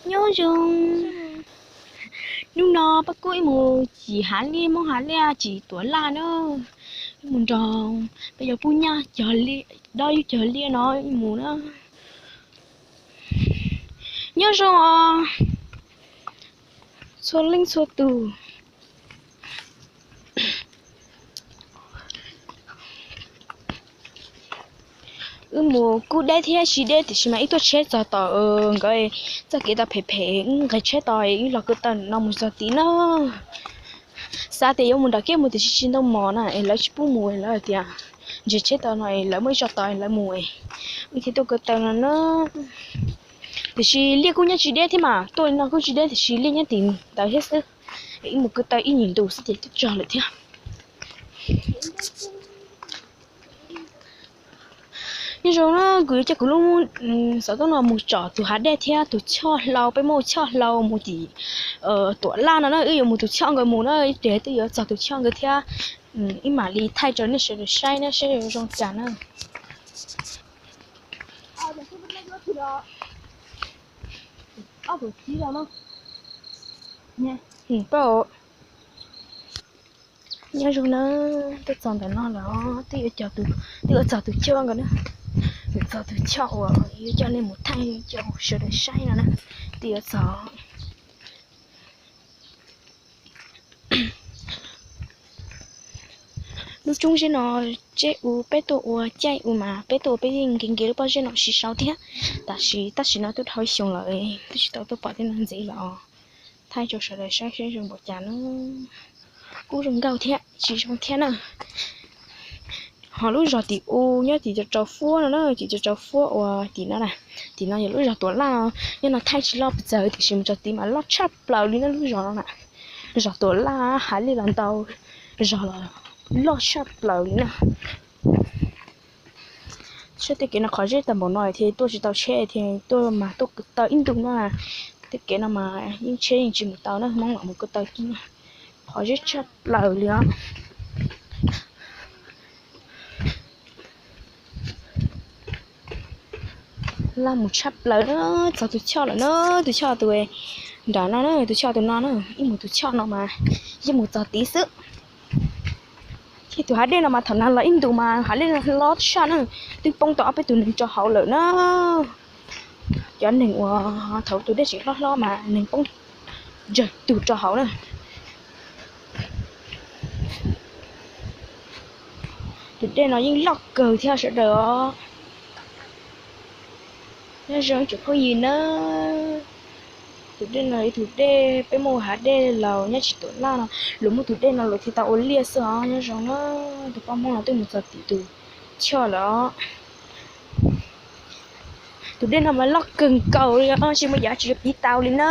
Nyob zoo, hnub no pab kuj ib mus cim hav liaj, mob hav liaj cim tuam laj na. Ib mus nrog peb cov pub nyab cog liaj, dob yub cog liaj no ib mus na. Nyob zoo os txhua leej txhua tus. Wb mus kuj deb thiab tsis deb tiam sis mas wb tuaj tsheb txog tom nkawd txoj kev tau phem phem, wb nqes tsheb tau wb los ko taw no mus txog tid na. Xav tias yuav mus nram kiab mus tiam sis tsis ntau mov na es lawv tsis pub mus, lawv hais tias nres tsheb tau no es lawv muaj ib tso tau lawv mus, wb thiaj tuaj ko taw no na. Tiam sis liaj kuj nyob tsis deb thiab mas, tuaj li no kuj tsis deb tiam sis liaj nyob tim ntawd thiab xwb. Wb mus ko taw ib nyuag ntu xwb ces twb txog lawm thiab. Nyob zoo na, kuv yuav coj kuv lub xov tooj no mus tsom tus hav dej thiab tus choj hlau, peb muab choj hlau mus tim tuam laj no na, wb yuav mus tus choj nkawd mus na, ib pliag twb yuav txog tus choj nkawd thiab. Wb mam li thaij rau nej sawv daws saib na, saib zoo cas na. Nyob zoo na, twb txog ntawm no lawm, twb yuav, twb yuav txog tus choj nkawd na, twb txog tus choj uas yuav coj nej mus thaij rau sawv daws saib no na, twb yuav txog. Lub roob zeb no, zeb u peb tuaj ua caij u mas peb tuaj ua peb yeej nkees nkees lub pob zeb no tsis sau thiab. Tab sis tam sim no twb dhau xyoo lawm twb tsis tau tuaj pom tej no ntxiv lawm os. Thaij rau sawv daws saib seb zoo npaum cas na. Kuj zoo nkauj thiab tsis zoo thiab na. Ho lub zos tim u nyob tim cov rau fuab no na, tim cov rau fuab uas tim no na, tim no yog lub zos tuam laj no. Nyob no thaij tsis loj pes tsawg tiam sis mus txog tid mas loj tshaj plaws li na lub zos no na. Zos tuam laj hav liaj los ntau, zos los loj tshaj plaws li na. Saib tej kev no qhov zeb tag npaum no thiaj tuaj tsis tau tsheb thiaj tuaj mas tuaj ko taw ib ntu no. Tej kev no mas yeej tsheb yeej tsis mus tau na, Hmoob mam mus ko taw tib no. Qhov zeb tshaj plaws li os. Laj mus tshaj plaws na, txog tus choj lawm na, tus choj tus nram no na, tus choj tus no na, ib mus tus choj no mas yeej mus txog tid xwb. Ces tus hav dej no mas thaum nag los ib ntus mas hav dej no loj tshaj na, twb poob tau ob peb tus neeg rau hauv lawm na. Cov neeg uas thaum tus dej tseem hlob hlob mas neeg poob tsawg tus rau hauv na. Tus dej no yeej loj kawg thiab sawv daws os. Nyob zoo tsoom phooj ywg na, tus dej no yog tus dej peb muaj hav dej los nyob tsis tuam laj no, luag muaj tus dej no luag thiaj tau ua liaj xwb os. Nyob zoo na, tus poj Hmoob no twb mus txog tim tus choj lawm os. Tus dej no mas loj kawg nkaus li os, tsis muaj yam tsis yuav piv tau li na.